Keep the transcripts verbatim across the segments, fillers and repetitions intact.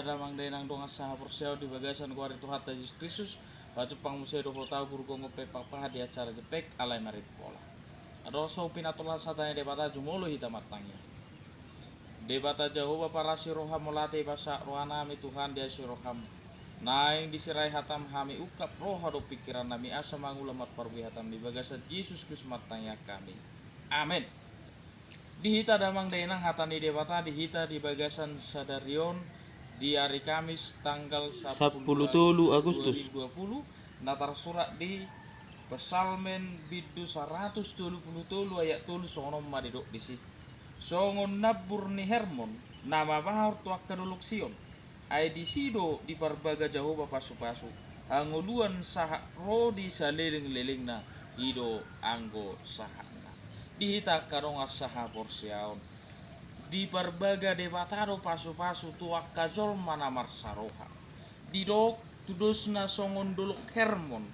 Damang dainang dongan sahaporseaon di bagasan goar ni Tuhanta Jesus Kristus, pajumpang muse do hita, burgongon pe papaha di acara Jempek, alai maripik pola. Adong so pinatolhas hata ni Debata, jumolo hita martangiang. Debata Jahowa parasi roha, mauliate dipasahat rohanami Tuhan di asi roham. Naeng disirai hatam hami ungkap roha dohot pingkirannami asa mangula marparbue hatam, di bagasan Jesus Kristus martangiang hami. Amen. Di hita damang dainang hata ni Debata di hita di bagasan sadari on, di ari Kamis tanggal sampulu tolu Agustus dua ribu dua puluh, na tarsurat di Psalmen bindu saratus tolu pulu tolu ayat tolu, songon on ma didok disi: Songon nambur ni Hermon na mabaor tu angka dolok Sion, ai disi do diparbaga Jahowa pasupasu, hangoluan sahat ro di salelenglelengna, i do anggo sahatna. Di hita angka dongan sahaporseaon, diparbaga Debata do pasupasu tu angka jolma na marsaroha. Didok tudosna songon dolok Hermon.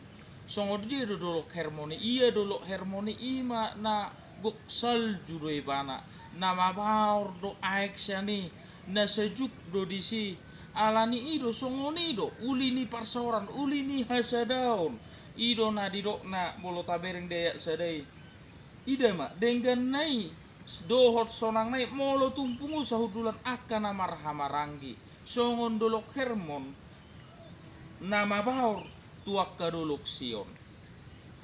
Songon dia do dolok Hermon i? Ia dolok Hermon i, i ma na gok salju do ibana, na mabaor do aek sian i, na sejuk do disi. Alani i do, songon i do uli ni parsaoran, uli ni hasadaon. I do na didokna, molo tabereng di ayat sada i: Ida ma, dengganna i dohot sonangna i, molo tung pungu sahundulan angka na marhahamaranggi, songon dolok Hermon na mabaor tu angka dolok Sion.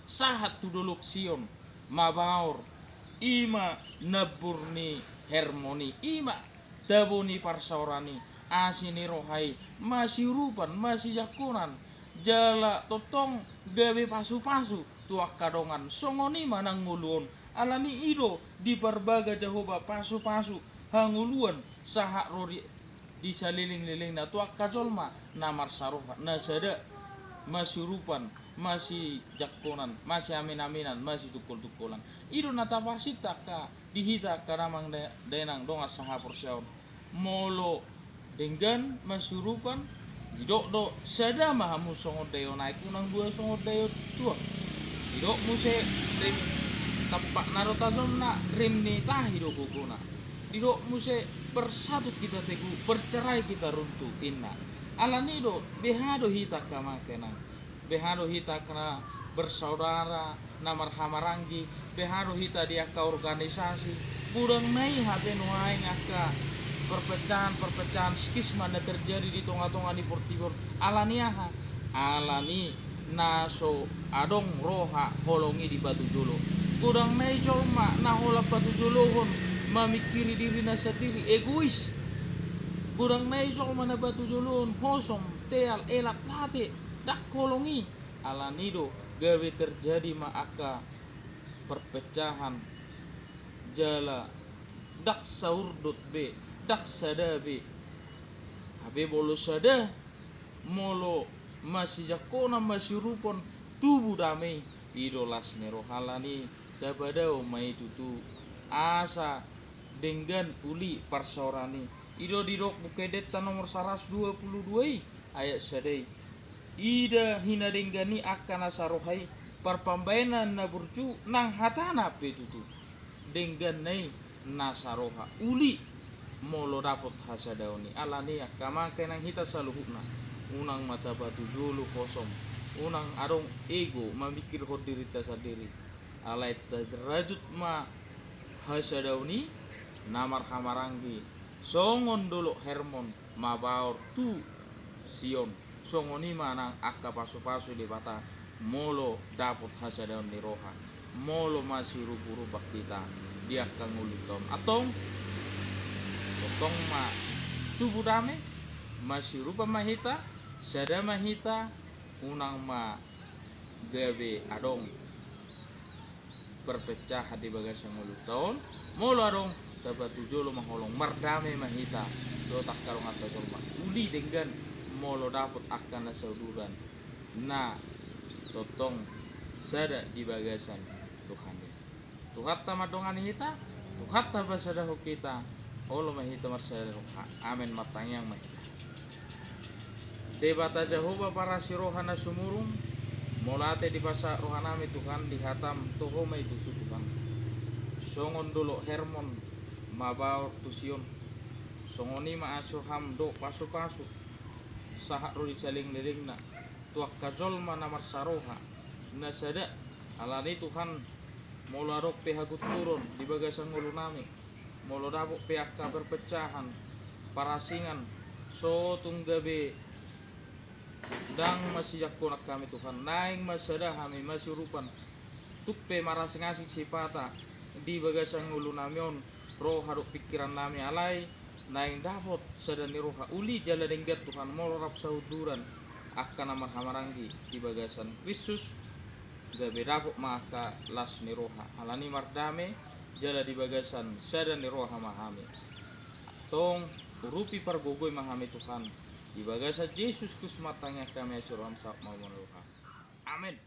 Sahat tu dolok Sion mabaor, i ma nambur ni Hermon i, i ma tabo ni parsaoran i, asi ni roha i, masiurupan, masijangkonan, jala tongtong gabe pasupasu tu angka dongan. Songon i ma na ngolu on. Alani i do diparbaga Jahowa pasupasu, hangoluan sahat ro di, di salelenglelengna tu angka jolma na marsaroha, na sada, masiurupan, masijangkonan, masiaminaminan, masitungkoltungkolan. I do na taparsinta angka, di hita angka damang da-, dainang dongan sahaporseaon. Molo denggan, masiurupan, didok do: Sada ma hamu songon daion aek, unang dua songon daion tuak. Didok muse: Rim tampakna do tajomna, rim ni tahi do gogona. Didok muse: Bersatu kita teguh, bercerai kita runtuh, inna. Alani do, beha do hita angka amang inang, beha do hita angka na bersaudara, na marhahamaranggi, beha do hita di angka organisasi. Godang nai hape nuaeng angka perpecahan-perpecahan, skisma na terjadi di tonga-tonga ni portibi on. Alani aha? Alani na so adong roha holong i di patujolo. Godang nai jolma na holan patujolohon, mamingkiri dirina sandiri, egois. Godang nai jolma na patujolohon hosom, teal, elat, late, ndang holong i. Alani do gabe terjadi ma angka perpecahan, jala ndang saurdot be, ndang sada be. Hape molo sada, molo masijangkonan, masiurupan, tubu dame i, i do las ni roha. Alani tapadao ma i tutu, asa denggan, uli parsaoran i. I do didok Buku Endenta nomor saratus dua pulu dua i, ayat sada i: Ida hinadenggan i angka na saroha i, parpambahenan na burju nang hatana pe tutu. Dengganna i na saroha, uli molo dapot hasadaon i. Alani i angka amang inang, hita saluhutna, unang ma tapatujolo hosom, unang adong ego, mamingkirhon dirinta sandiri. Alai tarajut ma hasadaon i, na marhahamaranggi, songon dolok Hermon mabaor tu Sion. Songon i ma nang angka pasupasu Debata, molo dapot hasadaon ni roha, molo masiurupurupan hita di angka ngolunta on. Antong, tongtong ma tubu dame, masiurupan ma hita, sada ma hita, unang ma gabe adong perpecahan di bagasan ngolunta on. Molo adong, tapatujolo ma holong, mardame ma hita dohot angka donganta jolma. Uli denggan molo dapot angka na sauduran, na tongtong sada di bagasan Tuhan i. Tuhanta mandongani hita, Tuhanta pasadahon hita, olo ma hita marsada roha. Amen. Martangiang ma hita. Debata Jahowa parasi roha na sumurung, mauliate dipasahat rohanami Tuhan di hatam, toho ma i tutu Tuhan. Songon dolok Hermon mabaor tu Sion, Songon i ma asa roham dohot pasupasu sahat ro di salelenglelengna tu angka jolma na marsaroha na sada. Alani Tuhan, molo adong pe hagunturon di bagasan ngolunami, molo dapot pe angka perpecahan, parasingan, so tung gabe ndang masijangkonan hami Tuhan, naeng ma sada hami masiurupan, tung pe marasingasing sipata di bagasan ngolunami on, roha dohot pingkirannami, alai naeng dapot sada ni roha, uli jala denggan Tuhan, molo rap sahunduran angka na marhahamaranggi di bagasan Kristus, gabe dapot ma angka las ni roha. Alani mardame jala di bagasan sada ni roha ma hami. Antong urupi pargogoi ma hami Tuhan, di bagasan Jesus Kristus martangiang hami asa roham sahat ma marroha. Amen.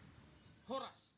Horas.